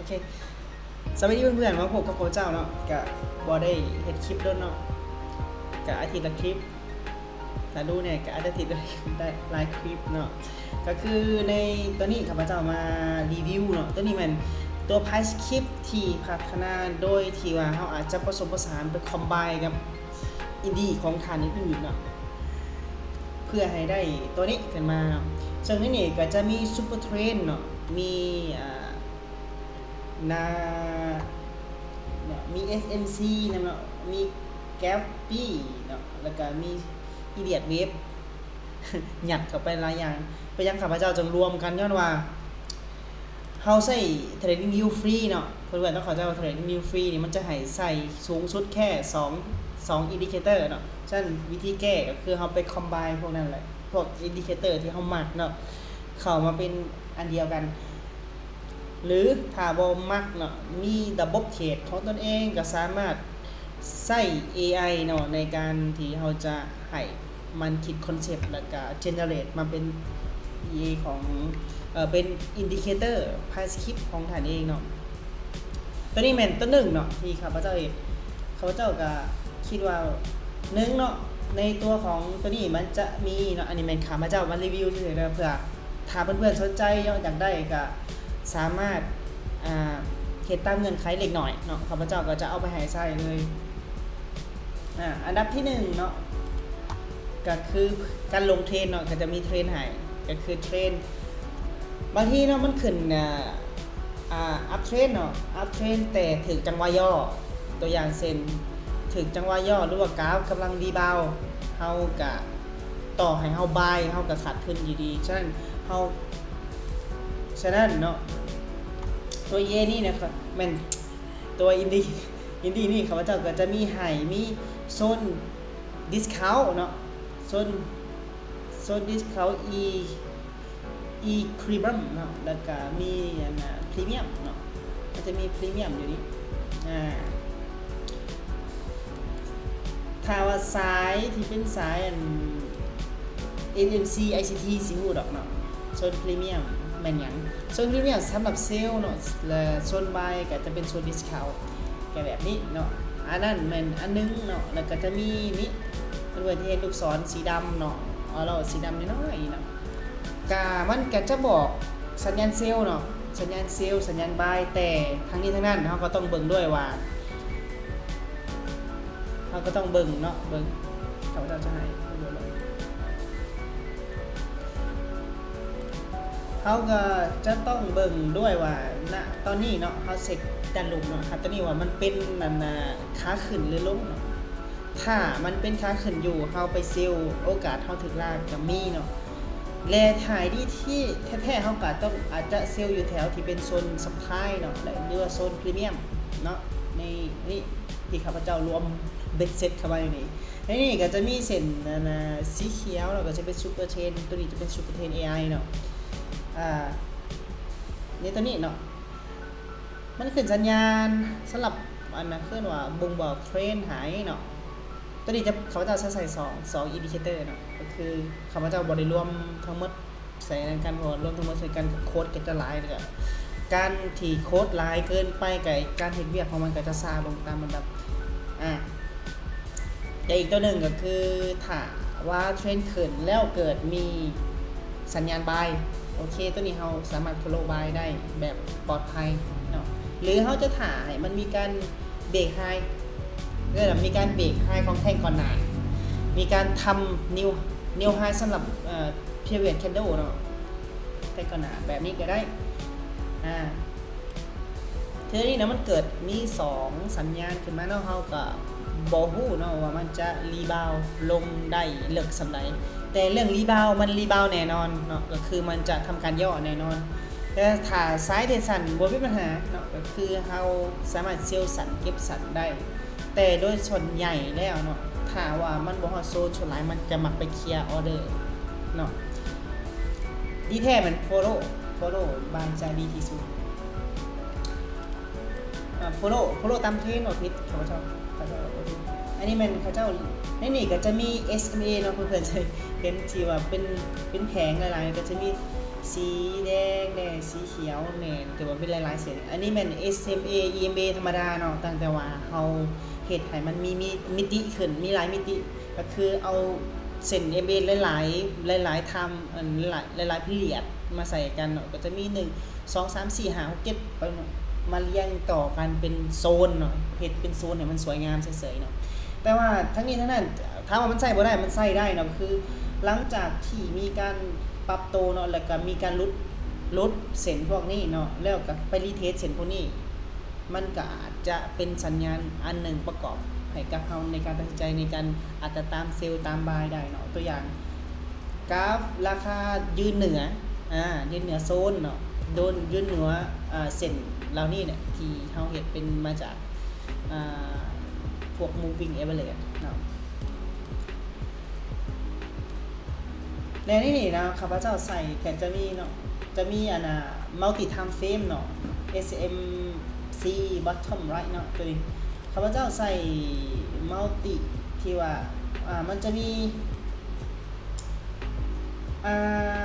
ເຄ ສະບາຍດີເພື່ອນໆ ມາພົບກັບພວກເຈົ້າເນາະ ກະບໍ່ໄດ້ເຮັດຄລິບດົນເນາະ ກະອາທິດລະຄລິບ ຖ້າດູແນ່ກະອາທິດລະ ໄດ້ຫຼາຍຄລິບເນາະ ກະຄືໃນຕອນນີ້ຂ້າພະເຈົ້າມາຣີວິວເນາະ ໂຕນີ້ແມ່ນຕົວໄຟລ໌ສະຄຣິບທີ່ພັດທະນາໂດຍທີ່ວ່າເຮົາອາດຈະປະສົມປະສານໄປຄອມບາຍກັບອິນດີຂອງທ່ານອື່ນໆເນາະ ເພື່ອໃຫ້ໄດ້ຕົວນີ້ຂຶ້ນມາ ເຊິ່ງໃນນີ້ກະຈະມີຊຸບເປີເທຣນເນາະ ມີ ອ່າ ນາ ເນາະ ມີເອັສເອັມຊີນຳເນາະ ມີແກັບປີ້ເນາະ ແລ້ວກະມີອີລຽດເວັບ ຍັດເຂົ້າໄປຫຼາຍຢ່າງ. ເປັນຫຍັງຂ້າພະເຈົ້າຈຶ່ງລວມກັນ? ຍ້ອນວ່າເຮົາໃຊ້ເທຣດດິ້ງວິວຟຣີເນາະ ເພື່ອນໆຕ້ອງເຂົ້າໃຈວ່າເທຣດດິ້ງວິວຟຣີນີ້ມັນຈະໃຫ້ໃຊ້ສູງສຸດແຄ່ສອງ ສອງອິນດິເຄເຕີເນາະ. ສະນັ້ນວິທີແກ້ກໍຄືເຮົາໄປຄອມບາຍພວກນັ້ນແຫຼະ ພວກອິນດິເຄເຕີທີ່ເຮົາມັກເນາະ ເຂົ້າມາເປັນອັນດຽວກັນ ຫຼືຖ້າບໍ່ມັກເນາະ ມີລະບົບເທຣດຂອງຕົນເອງ ກໍສາມາດໃຊ້ເອໄອເນາະ ໃນການທີ່ເຮົາຈະໃຫ້ມັນຄິດຄອນເຊັບ ແລ້ວກະເຈເນີເຣດມາເປັນ ອີ ຂອງ ເອີ ເປັນອິນດິເຄເຕີໄຟລ໌ສະຄຣິບຂອງທ່ານເອງເນາະ. ຕົວນີ້ແມ່ນຕົວໜຶ່ງເນາະ ທີ່ຂ້າພະເຈົ້າເຮັດ ຂ້າພະເຈົ້າກະຄິດວ່າ ໜຶ່ງເນາະ ໃນຕົວຂອງຕົວນີ້ມັນຈະມີເນາະ ອັນນີ້ແມ່ນຂ້າພະເຈົ້າມາຣີວິວຊື່ໆເດີ ເພື່ອຖ້າເພື່ອນໆສົນໃຈເນາະ ຢາກໄດ້ກະສາມາດ ອ່າ ເຮັດຕາມເງື່ອນໄຂເລັກນ້ອຍເນາະ ຂ້າພະເຈົ້າກໍຈະເອົາໄປໃຫ້ໃຊ້ເລີຍ. ອ່າ ອັນດັບທີໜຶ່ງເນາະ ກໍຄືການລົງເທຣນເນາະ ກໍຈະມີເທຣນໃຫ້ ກໍຄືເທຣນ ບາງທີເນາະ ມັນຂຶ້ນ ອ່າ ອ່າ ອັບເທຣນເນາະ ອັບເທຣນແຕ່ຖືກຈັງຫວະຫຍໍ້ ຕົວຢ່າງເຊັ່ນ ຖືກຈັງຫວະຫຍໍ້ ຫຼືວ່າກາຟກຳລັງຣີບາວ ເຮົາກະ ຕໍ່ໃຫ້ເຮົາບາຍ ເຮົາກະຂາດທຶນຢູ່ດີ. ສະນັ້ນເຮົາ ສະນັ້ນເນາະ ຕົວເອນີ້ນະ ແມ່ນຕົວອິນດີ ອິນດີນີ້ ຂ້າພະເຈົ້າກໍຈະມີໃຫ້ ມີໂຊນດິສຄາວເນາະ ໂຊນ ໂຊນດິສຄາວ ອີ ອີຄຣີບອມເນາະ ແລ້ວກະມີອັນນະ ພຣີມຽມເນາະ ມັນຈະມີພຣີມຽມຢູ່ນີ້ ອ່າ ຖ້າວ່າສາຍທີ່ເປັນສາຍອັນ ເອັມເອັມຊີ ໄອຊີທີ ຊິຮູ້ດອກເນາະ ໂຊນພຣີມຽມແມ່ນຫຍັງ ໂຊນພຣີມຽມສຳລັບເຊວເນາະ ແລະ ໂຊນບາຍກໍຈະເປັນໂຊນດິສຄາວ ກໍແບບນີ້ເນາະ ອັນນັ້ນແມ່ນອັນໜຶ່ງເນາະ ແລ້ວກໍຈະມີນີ້ ເພື່ອນໆທີ່ເຫັນລູກສອນສີດຳເນາະ ອາໂລສີດຳນ້ອຍໆເນາະ ກະ ມັນກະຈະບອກສັນຍານເຊວເນາະ ສັນຍານເຊວ ສັນຍານບາຍ ແຕ່ທັງນີ້ທັງນັ້ນເຮົາກໍຕ້ອງເບິ່ງດ້ວຍວ່າ ເຮົາກໍຕ້ອງເບິ່ງເນາະ ເບິ່ງ ຂ້າພະເຈົ້າຈະໃຫ້ ເຮົາກໍຈະຕ້ອງເບິ່ງດ້ວຍວ່າ ນະ ຕອນນີ້ເນາະ ເຮົາເຊັກດ້ານລຸ່ມເນາະ ຄັນຕອນນີ້ວ່າມັນເປັນອັນນະ ຂາຂຶ້ນຫຼືລົງເນາະ ຖ້າມັນເປັນຂາຂຶ້ນຢູ່ ເຮົາໄປເຊວ ໂອກາດເຮົາຖືກລາກກໍມີເນາະ ແລະ ຖ້າໃຫ້ດີທີ່ແທ້ໆ ເຮົາກໍຕ້ອງອາດຈະເຊວຢູ່ແຖວທີ່ເປັນໂຊນຊັບພລາຍເນາະ ແລະ ຫຼືວ່າໂຊນພຣີມຽມເນາະ ໃນນີ້ທີ່ຂ້າພະເຈົ້າລວມເບັດເສັດເຂົ້າໄວ້ໃນນີ້ ໃນນີ້ກໍຈະມີເສັ້ນອັນນະ ສີຂຽວ ແລ້ວກໍຈະເປັນຊຸບເປີເທຣນ ຕົວນີ້ຈະເປັນຊຸບເປີເທຣນເອໄອເນາະ ອ່າ ໃນຕົວນີ້ເນາະ ມັນຂຶ້ນສັນຍານສຳລັບ ອັນນັ້ນ ເອີ້ນວ່າບົ່ງບອກເທຣນໃຫ້ເນາະ ຕົວນີ້ຈະ ຂ້າພະເຈົ້າຈະໃສ່ສອງ ສອງອິນດິເຄເຕີເນາະ ກໍຄືຂ້າພະເຈົ້າບໍ່ໄດ້ລວມທັງໝົດໃສ່ນຳກັນ ເພາະວ່າລວມທັງໝົດໃສ່ກັນກໍໂຄດກໍຈະຫຼາຍ ແລ້ວກໍການທີ່ໂຄດຫຼາຍເກີນໄປ ກໍການເຮັດວຽກຂອງມັນກໍຈະຊ້າລົງຕາມລຳດັບ ອ່າ ແລະ ອີກຕົວໜຶ່ງກໍຄື ຖ້າວ່າເທຣນຂຶ້ນແລ້ວເກີດມີສັນຍານບາຍ ໂອເຄ ຕົວນີ້ເຮົາສາມາດໂຟໂລບາຍໄດ້ແບບປອດໄພເນາະ ຫຼືເຮົາຈະຖ້າໃຫ້ມັນມີການເບຣກໄຮ ເອີ້ນວ່າມີການເບຣກໄຮຂອງແທ່ງກ່ອນໜ້າ ມີການທຳນິວ ນິວໄຮສຳລັບ ເອີ ພຣີເວດແຄນເດີ້ເນາະ ແທ່ງກ່ອນໜ້າແບບນີ້ກໍໄດ້ ອ່າ ເທື່ອນີ້ນະ ມັນເກີດມີສອງສັນຍານຂຶ້ນມາເນາະ ເຮົາກໍບໍ່ຮູ້ເນາະວ່າມັນຈະຣີບາວລົງໄດ້ເລິກສ່ຳໃດ ແຕ່ເລື່ອງຣີບາວມັນຣີບາວແນ່ນອນເນາະ ກໍຄືມັນຈະທຳການຫຍໍ້ແນ່ນອນ ແຕ່ຖ້າສາຍເທຣນສັ້ນບໍ່ມີບັນຫາເນາະ ກໍຄືເຮົາສາມາດເຊວສັ້ນເກັບສັ້ນໄດ້ ແຕ່ໂດຍສ່ວນໃຫຍ່ແລ້ວເນາະ ຖ້າວ່າມັນບໍ່ຮອດໂຊນ ສ່ວນຫຼາຍມັນຈະມັກໄປເຄຍອໍເດີເນາະ ດີແທ້ແມ່ນໂຟໂລ ໂຟໂລບາຍຈະດີທີ່ສຸດ ອ່າ ໂຟໂລ ໂຟໂລຕາມເທຣນບໍ່ຜິດ ຂ້າພະເຈົ້າ ຂ້າພະເຈົ້າບໍ່ຜິດ ອັນນີ້ແມ່ນຂ້າພະເຈົ້າ ໃນນີ້ກໍຈະມີເອສເອັມເອເນາະ ເພື່ອນໆຈະເຫັນທີ່ວ່າເປັນ ເປັນແຜງຫຼາຍໆ ກໍຈະມີ ສີແດງແດ່ ສີຂຽວແດ່ ແຕ່ວ່າເປັນຫຼາຍໆເສັ້ນ. ອັນນີ້ແມ່ນ ເອສເອັມເອ ອີເອັມເອ ທຳມະດາເນາະ, ຕັ້ງແຕ່ວ່າເຮົາເຮັດໃຫ້ມັນມີ ມີມິຕິຂຶ້ນ ມີຫຼາຍມິຕິ ກໍຄືເອົາເສັ້ນເອັມເອ ຫຼາຍໆ ຫຼາຍໆທຳ ອັນ ຫຼາຍໆ ຫຼາຍໆ ເພລຽດມາໃສ່ກັນເນາະ, ກໍຈະມີ ໜຶ່ງ ສອງ ສາມ ສີ່ ຫ້າ ຫົກ ເຈັດ ໄປເນາະ ມາລຽງຕໍ່ກັນເປັນໂຊນເນາະ, ເຮັດເປັນໂຊນໃຫ້ມັນສວຍງາມເສີຍໆເນາະ. ແຕ່ວ່າທັງນີ້ທັງນັ້ນ ຖາມວ່າມັນໃຊ້ບໍ່ໄດ້? ມັນໃຊ້ໄດ້ເນາະ, ຄືຫຼັງຈາກທີ່ມີການປັບໂຕເນາະ ແລ້ວກໍມີການຫຼຸດ ຫຼຸດເສັ້ນພວກນີ້ເນາະ ແລ້ວກໍໄປຣີເທສເສັ້ນພວກນີ້ ມັນກໍອາດຈະເປັນສັນຍານອັນໜຶ່ງປະກອບໃຫ້ກັບເຮົາໃນການຕັດສິນໃຈໃນການອາດຈະຕາມເຊວຕາມບາຍໄດ້ເນາະ. ຕົວຢ່າງ ກາຟລາຄາຢືນເໜືອ ອ່າ ຢືນເໜືອໂຊນເນາະ ໂດນຢືນເໜືອ ອ່າ ເສັ້ນເຫຼົ່ານີ້ແຫຼະ ທີ່ເຮົາເຮັດເປັນມາຈາກ ອ່າ ພວກ moving average ເນາະ. ແນວນີ້ນີ້ເນາະ ຂ້າພະເຈົ້າໃສ່ ແຕ່ຈະມີເນາະ ຈະມີອັນນ່າ multi time frame ເນາະ ເອສເອັມຊີ bottom right ເນາະ ຕົວນີ້ ຂ້າພະເຈົ້າໃສ່ multi ທີ່ວ່າ ອ່າ ມັນຈະມີ ອ່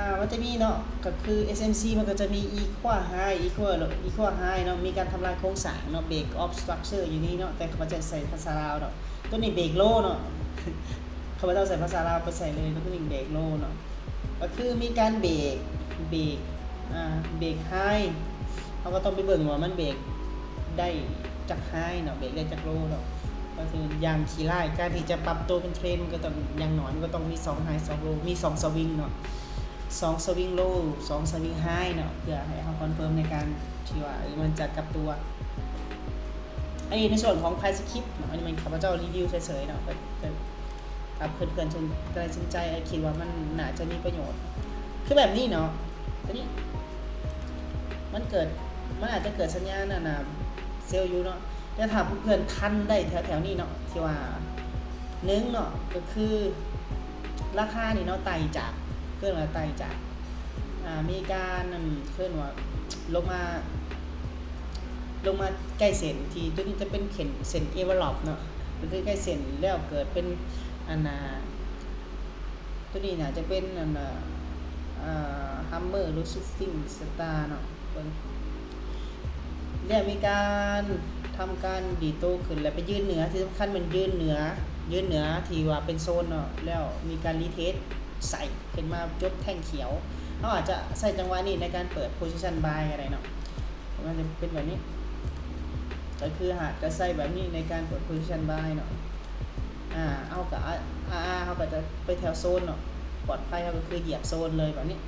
າ ມັນຈະມີເນາະ ກໍຄື ເອສເອັມຊີ ມັນກໍຈະມີ equal high equal equal high ເນາະ ມີການທຳລາຍໂຄງສ້າງເນາະ break off structure ຢູ່ນີ້ເນາະ ແຕ່ຂ້າພະເຈົ້າໃສ່ພາສາລາວເນາະ ຕົວນີ້ break low ເນາະ ຂ້າພະເຈົ້າໃສ່ພາສາລາວໄປໃສ່ເລີຍ ຕົວນີ້ break low ເນາະ ກໍຄືມີການ break break ອ່າ break high ເຮົາກໍຕ້ອງໄປເບິ່ງວ່າມັນ break ໄດ້ຈັກ high ເນາະ break ໄດ້ຈັກ low ເນາະ ກໍຄືຢ່າງຂີ້ລ້າຍ ການທີ່ຈະປັບໂຕເປັນເທຣນ ມັນກໍຕ້ອງ ຢ່າງໜ້ອຍມັນກໍຕ້ອງມີສອງ high ສອງ low ມີສອງ swing ເນາະ ສອງ swing low ສອງ swing high ເນາະ ເພື່ອໃຫ້ເຮົາ confirm ໃນການທີ່ວ່າ ເອີ ມັນຈະກັບຕົວ. ອັນນີ້ໃນສ່ວນຂອງ price script ເນາະ ອັນນີ້ແມ່ນຂ້າພະເຈົ້າຣີວິວເສີຍໆເນາະ ກໍ ກໍ ຖ້າເພື່ອນໆສົນໃຈ ສົນໃຈ ຄິດວ່າມັນໜ້າຈະມີປະໂຫຍດ ຄືແບບນີ້ເນາະ ຕົວນີ້ ມັນເກີດ ມັນອາດຈະເກີດສັນຍານອັນນ່າ ເຊວຢູ່ເນາະ ແຕ່ຖ້າເພື່ອນໆທັນໄດ້ແຖວໆນີ້ເນາະ ທີ່ວ່າ ໜຶ່ງເນາະ ກໍຄືລາຄານີ້ເນາະ ໄຕ່ຈາກ ເອີ້ນວ່າໄຕ່ຈາກ ອ່າ ມີການ ເອີ້ນວ່າ ລົງມາ ລົງມາໃກ້ເສັ້ນ ທີ່ຕົວນີ້ຈະເປັນເສັ້ນ ເສັ້ນ envelope ເນາະ ກໍຄືໃກ້ເສັ້ນ ແລ້ວເກີດເປັນ ອັນນ່າ ຕົວນີ້ໜ້າຈະເປັນ ອັນນ່າ ອ່າ hammer ຫຼື shooting star ເນາະ ເບິ່ງ ແລ້ວມີການທຳການດີດໂຕຂຶ້ນ ແລ້ວໄປຢືນເໜືອ ທີ່ສຳຄັນແມ່ນຢືນເໜືອ ຢືນເໜືອທີ່ວ່າເປັນໂຊນເນາະ ແລ້ວມີການຣີເທສໃສ່ ຂຶ້ນມາຈົບແທ່ງຂຽວ ເຮົາອາດຈະໃຊ້ຈັງຫວະນີ້ໃນການເປີດ position buy ກໍໄດ້ເນາະ ມັນຈະເປັນແບບນີ້ ກໍຄືຫາກຈະໃຊ້ແບບນີ້ໃນການເປີດ position buy ເນາະ ອາ ເຮົາກໍ ອາ ເຮົາກໍຈະໄປແຖວໂຊນເນາະ ປອດໄພ ເຮົາກໍຄືຢຽບໂຊນເລີຍແບບນີ້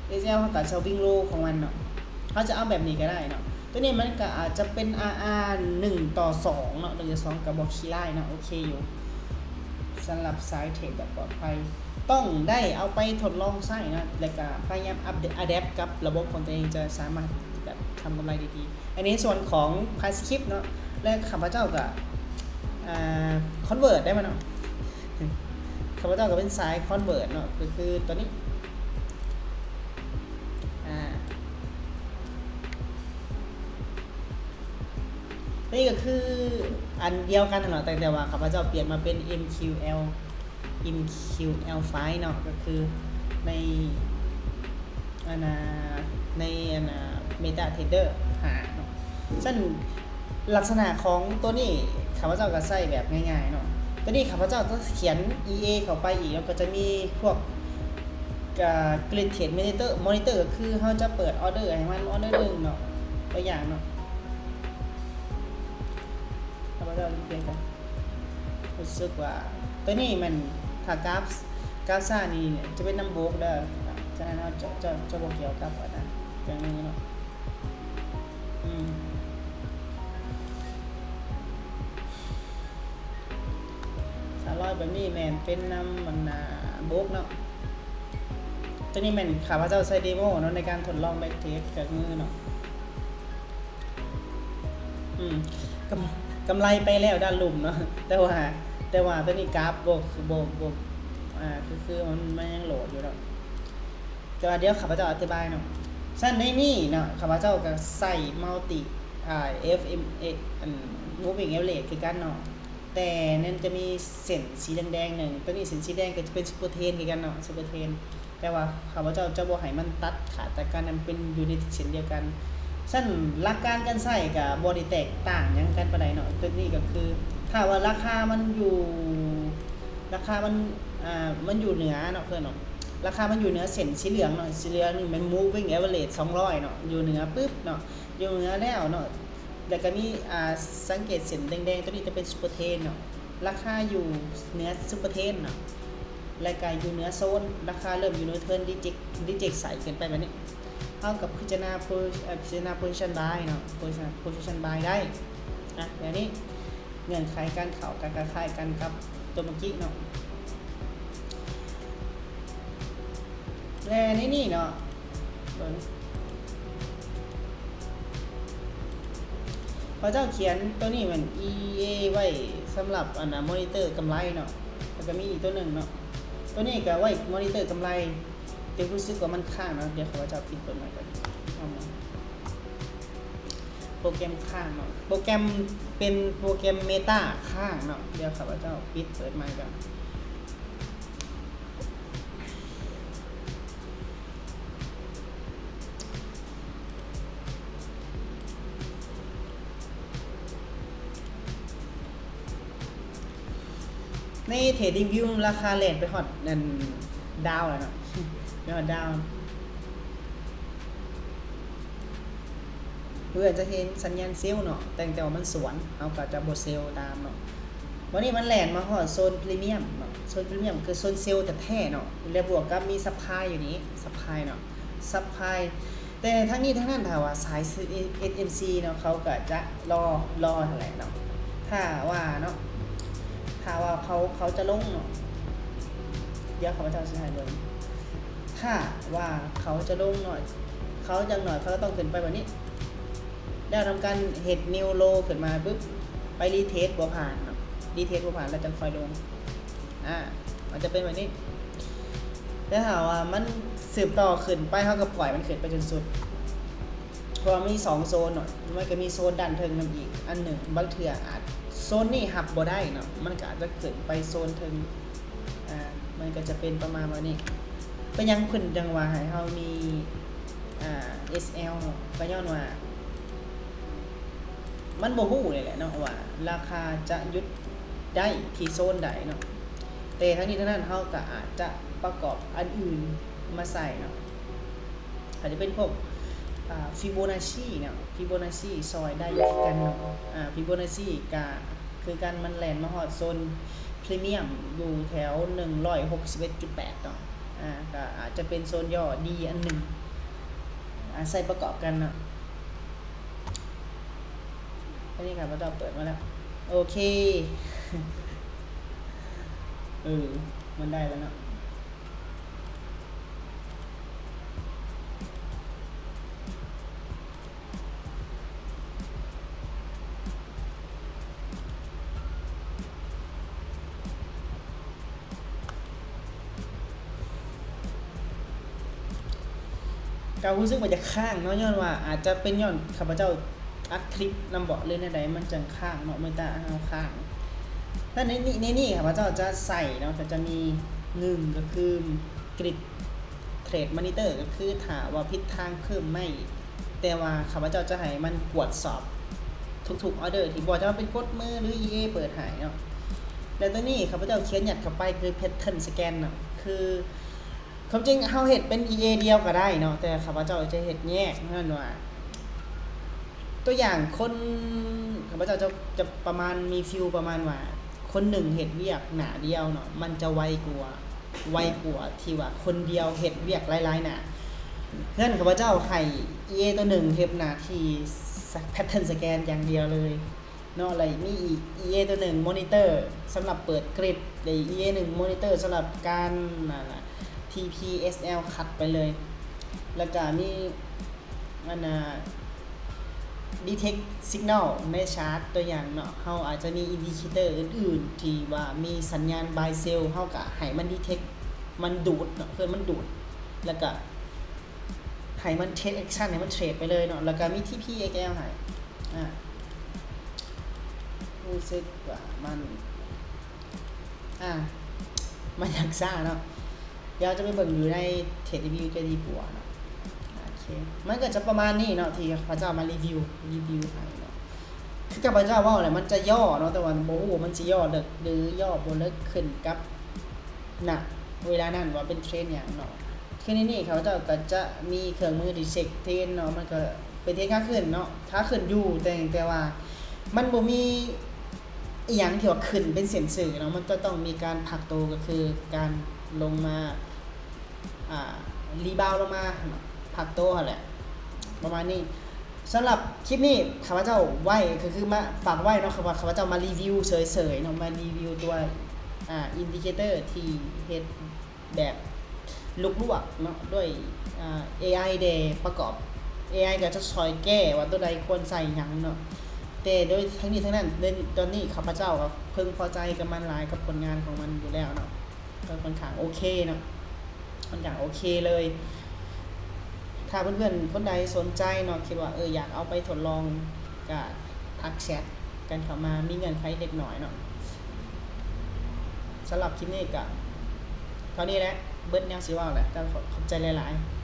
ເອສແອລ ເຮົາກໍ swing low ຂອງມັນເນາະ ເຮົາຈະເອົາແບບນີ້ກໍໄດ້ເນາະ ຕົວນີ້ມັນກໍອາດຈະເປັນ ອາ ອາ ໜຶ່ງຕໍ່ສອງເນາະ ໜຶ່ງຕໍ່ສອງກໍບໍ່ຂີ້ຮ້າຍເນາະ ໂອເຄຢູ່ ສຳລັບສາຍເທຣດແບບປອດໄພ ຕ້ອງໄດ້ເອົາໄປທົດລອງໃຊ້ເນາະ ແລ້ວກໍພະຍາຍາມ adapt ກັບລະບົບຂອງຕົວເອງ ຈະສາມາດແບບທຳກຳໄລໄດ້ດີ. ອັນນີ້ສ່ວນຂອງ price script ເນາະ ແລະ ຂ້າພະເຈົ້າກໍ ອ່າ convert ໄດ້ມາເນາະ ຂ້າພະເຈົ້າກໍເປັນສາຍ convert ເນາະ ກໍຄືຕົວນີ້ ອ່າ ນີ້ກໍຄືອັນດຽວກັນຫັ້ນເນາະ ແຕ່ ແຕ່ວ່າຂ້າພະເຈົ້າປ່ຽນມາເປັນ ເອັມຄິວແອລ ເອັມຄິວແອລ ໄຟລ໌ ເນາະ ກໍຄືໃນ ອັນນ່າ ໃນ ອັນນ່າ MetaTrader ຫ້າ ເນາະ ຊັ້ນ ລັກສະນະຂອງຕົວນີ້ ຂ້າພະເຈົ້າກໍໃຊ້ແບບງ່າຍໆເນາະ ຕົວນີ້ຂ້າພະເຈົ້າກໍຂຽນ EA ເຂົ້າໄປອີກ ແລ້ວກໍຈະມີພວກ ອ່າ Grid Trade Monitor Monitor ກໍຄືເຮົາຈະເປີດ order ໃຫ້ມັນ order ໜຶ່ງເນາະ ຕົວຢ່າງເນາະ ຂ້າພະເຈົ້າເຮັດ ຮູ້ສຶກວ່າຕົວນີ້ແມ່ນ ຖ້າກາຟ ກາຟຊ້ານີ້ຈະເປັນນຳໂບກເດີ ສະນັ້ນເຮົາຈະ ຈະ ຈະບໍ່ກ່ຽວກັບອັນນັ້ນ ຈັ່ງນີ້ເນາະ ອືມ ສາມຮ້ອຍແບບນີ້ແມ່ນເປັນນຳອັນນ່າໂບກເນາະ ຕົວນີ້ແມ່ນຂ້າພະເຈົ້າໃຊ້ເດໂມເນາະ ໃນການທົດລອງ back test ກັບມືເນາະ. ອືມ ກຳ ກຳໄລໄປແລ້ວດ້ານລຸ່ມເນາະ ແຕ່ວ່າ ແຕ່ວ່າຕອນນີ້ກາຟບໍ່ ບໍ່ ບໍ່ ອ່າ ຄື ຄືມັນ ມັນຍັງໂຫຼດຢູ່ເນາະ ແຕ່ວ່າດຽວຂ້າພະເຈົ້າອະທິບາຍເນາະ. ຊັ້ນໃນນີ້ເນາະ ຂ້າພະເຈົ້າກໍໃຊ້ multi ອ່າ ເອັຟເອັມເອ ອັນ moving average ຄືກັນເນາະ ແຕ່ນັ້ນຈະມີເສັ້ນສີແດງໆໜຶ່ງ ຕົວນີ້ເສັ້ນສີແດງກໍຈະເປັນ super trend ຄືກັນເນາະ super trend. ແຕ່ວ່າຂ້າພະເຈົ້າຈະບໍ່ໃຫ້ມັນຕັດຂາດຈາກກັນ ໃຫ້ມັນເປັນຢູ່ໃນເສັ້ນດຽວກັນ. ຊັ້ນຫຼັກການການໃຊ້ກໍບໍ່ໄດ້ແຕກຕ່າງຫຍັງກັນປານໃດເນາະ. ຕົວນີ້ກໍຄື ຖ້າວ່າລາຄາມັນຢູ່ ລາຄາມັນ ອ່າ ມັນຢູ່ເໜືອເນາະ ເພິ່ນເນາະ ລາຄາມັນຢູ່ເໜືອເສັ້ນສີເຫຼືອງເນາະ, ສີເຫຼືອງນີ້ແມ່ນ moving average ສອງຮ້ອຍເນາະ, ຢູ່ເໜືອປຶບເນາະ ຢູ່ເໜືອແລ້ວເນາະ. ແລ້ວກໍມີ ອ່າ ສັງເກດເສັ້ນແດງໆ ຕົວນີ້ຈະເປັນ super trend ເນາະ, ລາຄາຢູ່ເໜືອ super trend ເນາະ ແລ້ວກໍຢູ່ເໜືອໂຊນ, ລາຄາເລີ່ມຢູ່ເໜືອ trend reject reject ໃສ່ຂຶ້ນໄປແບບນີ້. ເຮົາກໍພິຈາລະນາ posi- ເອີ ພິຈາລະນາ position buy ເນາະ, position position buy ໄດ້. ອ່ະ ແບບນີ້ເງື່ອນໄຂການເຂົ້າກໍຄ້າຍກັນກັບຕົວເມື່ອກີ້ເນາະ. ແລະໃນນີ້ເນາະ ເບິ່ງ ເຂົາເຈົ້າຂຽນຕົວນີ້ແມ່ນ EA ໄວ້ສຳລັບອັນນ່າ monitor ກຳໄລເນາະ, ແລ້ວກໍມີອີກຕົວໜຶ່ງເນາະ, ຕົວນີ້ກໍໄວ້ monitor ກຳໄລ. ແຕ່ຮູ້ສຶກວ່າມັນຄ້າງເນາະ, ດຽວຂ້າພະເຈົ້າປິດເປີດໃໝ່ກ່ອນ. ໂປຣແກຣມຄ້າງເນາະ, ໂປຣແກຣມ ເປັນໂປຣແກຣມ Meta ຄ້າງເນາະ, ດຽວຂ້າພະເຈົ້າປິດເປີດໃໝ່ກ່ອນ. ໃນ TradingView ລາຄາແລ່ນໄປຮອດອັນດາວແລ້ວເນາະ, ໄປຮອດດາວ. ເພື່ອຈະເຫັນສັນຍານເຊວເນາະ, ແຕ່ ແຕ່ວ່າມັນສວນ ເຮົາກໍຈະບໍ່ເຊວຕາມເນາະ. ບັດນີ້ມັນແລ່ນມາຮອດໂຊນພຣີມຽມເນາະ, ໂຊນພຣີມຽມຄືໂຊນເຊວແທ້ໆເນາະ, ແລະບວກກັບມີຊັບພລາຍຢູ່ນີ້ ຊັບພລາຍເນາະ, ຊັບພລາຍ. ແຕ່ທັງນີ້ທັງນັ້ນ ຖ້າວ່າສາຍ SMC ເນາະ ເຂົາກໍຈະລໍ ລໍຫັ້ນແຫຼະເນາະ. ຖ້າວ່າເນາະ ຖ້າວ່າເຂົາ ເຂົາຈະລົງເນາະ, ດຽວຂ້າພະເຈົ້າຊິໃຫ້ເບິ່ງ. ຖ້າວ່າເຂົາຈະລົງເນາະ, ເຂົາຢ່າງໜ້ອຍເຂົາຕ້ອງຂຶ້ນໄປແບບນີ້ ແລ້ວທຳການເຮັດ new low ຂຶ້ນມາປຶບ ໄປ retest ບໍ່ຜ່ານເນາະ, retest ບໍ່ຜ່ານ ແລ້ວຈັ່ງຄ່ອຍລົງ. ອາ ມັນຈະເປັນແບບນີ້. ແຕ່ຖ້າວ່າມັນສືບຕໍ່ຂຶ້ນໄປ ເຮົາກໍປ່ອຍມັນຂຶ້ນໄປຈົນສຸດ, ເພາະວ່າມີສອງໂຊນເນາະ, ມັນກໍມີໂຊນດ້ານເທິງນຳອີກອັນໜຶ່ງ. ບາງເທື່ອອາດ ໂຊນນີ້ຮັບບໍ່ໄດ້ເນາະ, ມັນກໍອາດຈະຂຶ້ນໄປໂຊນເທິງ. ອາ ມັນກໍຈະເປັນປະມານວ່ານີ້. ເປັນຫຍັງເພິ່ນຈັ່ງວ່າໃຫ້ເຮົາມີ ອາ SL ເນາະ? ກໍຍ້ອນວ່າມັນບໍ່ຮູ້ນີ້ແຫຼະເນາະ ວ່າລາຄາຈະຢຸດໄດ້ທີ່ໂຊນໃດເນາະ. ແຕ່ທັງນີ້ທັງນັ້ນ ເຮົາກໍອາດຈະປະກອບອັນອື່ນມາໃສ່ເນາະ. ອາດຈະເປັນພວກ ອາ ຟີໂບນັດຊີເນາະ, ຟີໂບນັດຊີຊ່ອຍໄດ້ຄືກັນເນາະ. ອາ ຟີໂບນັດຊີກະຄືກັນ, ມັນແລ່ນມາຮອດໂຊນພຣີມຽມຢູ່ແຖວໜຶ່ງຮ້ອຍຫົກສິບເອັດຈຸດແປດເນາະ. ອາ ກະອາດຈະເປັນໂຊນຫຍໍ້ດີອັນໜຶ່ງ ອາ ໃສ່ປະກອບກັນເນາະ. ອັນນີ້ຂ້າພະເຈົ້າເປີດມາແລ້ວ. ໂອເຄ ເອີ ມັນໄດ້ແລ້ວເນາະ. ກໍຮູ້ສຶກວ່າຈະຄ້າງເນາະ, ຍ້ອນວ່າອາດຈະເປັນຍ້ອນຂ້າພະເຈົ້າອັດຄລິບນຳເບາະ ຫຼືແນວໃດ ມັນຈັ່ງຄ້າງເນາະ, ເມຕາເຮົາຄ້າງ. ແລະໃນນີ້ ໃນນີ້ຂ້າພະເຈົ້າຈະໃສ່ເນາະ, ກໍຈະມີ ໜຶ່ງ ກໍຄື Grid Trade Monitor ກໍຄືຖ້າວ່າຜິດທາງເພີ່ມໄມ້, ແຕ່ວ່າຂ້າພະເຈົ້າຈະໃຫ້ມັນກວດສອບທຸກໆອອເດີ ທີ່ບໍ່ວ່າຈະເປັນກົດມື ຫຼື EA ເປີດໃຫ້ເນາະ. ແລະໂຕນີ້ຂ້າພະເຈົ້າຂຽນຍັດເຂົ້າໄປຄື Pattern Scan ເນາະ, ຄື ຄວາມຈິງເຮົາເຮັດເປັນ EA ດຽວກໍໄດ້ເນາະ, ແຕ່ຂ້າພະເຈົ້າຈະເຮັດແຍກ, ເພາະວ່າ ຕົວຢ່າງຄົນ ຂ້າພະເຈົ້າຈະ ຈະປະມານ ມີຟີລປະມານວ່າ ຄົນໜຶ່ງເຮັດວຽກໜ້າດຽວເນາະ, ມັນຈະໄວກວ່າ ໄວກວ່າທີ່ວ່າຄົນດຽວເຮັດວຽກຫຼາຍໆໜ້າ. ເພື່ອນຂ້າພະເຈົ້າໃຫ້ EA ຕົວໜຶ່ງເຮັດໜ້າທີ່ Pattern Scan ຢ່າງດຽວເລີຍເນາະ, ແລ້ວມີອີກ EA ຕົວໜຶ່ງ Monitor ສຳລັບເປີດ Grid ແລະ EA ໜຶ່ງ Monitor ສຳລັບການ ນັ້ນນະ TPSL ຄັດໄປເລີຍ. ແລ້ວກະມີ ອັນນ່າ Detect Signal ໃນ Chart ຕົວຢ່າງເນາະ, ເຮົາອາດຈະມີ Indicator ອື່ນໆ ທີ່ວ່າມີສັນຍານ Buy Sell ເຮົາກະໃຫ້ມັນ Detect ມັນດູດເນາະ, ເພື່ອມັນດູດ ແລ້ວກະໃຫ້ມັນ Take Action ໃຫ້ມັນເທຣດໄປເລີຍເນາະ. ແລ້ວກະມີ TPXL ໃຫ້ ອາ ຮູ້ສຶກວ່າມັນ ອາ ມັນຢາກຊ້າເນາະ. ດຽວຈະໄປເບິ່ງຢູ່ໃນ TradingView ຈະດີກວ່າເນາະ. ໂອເຄ ມັນກໍຈະປະມານນີ້ເນາະ ທີ່ຂ້າພະເຈົ້າມາຣີວິວ ຣີວິວໃຫ້ເນາະ. ຄືຂ້າພະເຈົ້າເວົ້າແຫຼະ ມັນຈະຫຍໍ້ເນາະ ແຕ່ວ່າບໍ່ຮູ້ວ່າມັນຊິຫຍໍ້ເລິກ ຫຼື ຫຍໍ້ບໍ່ເລິກ ຂຶ້ນກັບ ນະ ເວລານັ້ນວ່າເປັນເທຣນຫຍັງເນາະ. ຄືໃນນີ້ເຂົາເຈົ້າກໍຈະມີເຄື່ອງມືທີ່ເຊັກເທຣນເນາະ ມັນກໍເປັນເທຣນຂາຂຶ້ນເນາະ ຂາຂຶ້ນຢູ່ ແຕ່ ແຕ່ວ່າມັນບໍ່ມີອີ່ຫຍັງທີ່ວ່າຂຶ້ນເປັນເສັ້ນຊື່ເນາະ ມັນຈະຕ້ອງມີການພັກໂຕ ກໍຄືການລົງມາ ອ່າ ຣີບາວລົງມາເນາະ ພັກໂຕຫັ້ນແຫຼະ ປະມານນີ້. ສຳລັບຄລິບນີ້ຂ້າພະເຈົ້າໄວ້ ກໍຄືມາຝາກໄວ້ເນາະ ຄືວ່າຂ້າພະເຈົ້າມາຣີວິວເສີຍໆເນາະ ມາຣີວິວຕົວ ອ່າ ອິນດິເຄເຕີທີ່ເຮັດແບບລວກໆເນາະ ດ້ວຍ ອ່າ ເອໄອ ແດ່ປະກອບ ເອໄອ ກໍຈະຊ່ອຍແກ້ວ່າຕົວໃດຄວນໃຊ້ຫຍັງເນາະ. ແຕ່ໂດຍທັງນີ້ທັງນັ້ນ ໃນຕອນນີ້ຂ້າພະເຈົ້າກໍເພິ່ງພໍໃຈກັບມັນຫຼາຍ ກັບຜົນງານຂອງມັນຢູ່ແລ້ວເນາະ ກໍຄ່ອນຂ້າງໂອເຄເນາະ ຄ່ອນຂ້າງໂອເຄເລີຍ. ຖ້າເພື່ອນໆຄົນໃດສົນໃຈເນາະ ຄິດວ່າ ເອີ ຢາກເອົາໄປທົດລອງ ກະທັກແຊັດກັນເຂົ້າມາ ມີເງື່ອນໄຂເລັກນ້ອຍເນາະ. ສຳລັບຄລິບນີ້ກະເທົ່ານີ້ແຫຼະ ເບິດແນວຊິເວົ້າແຫຼະ ກໍຂອບໃຈຫຼາຍໆ.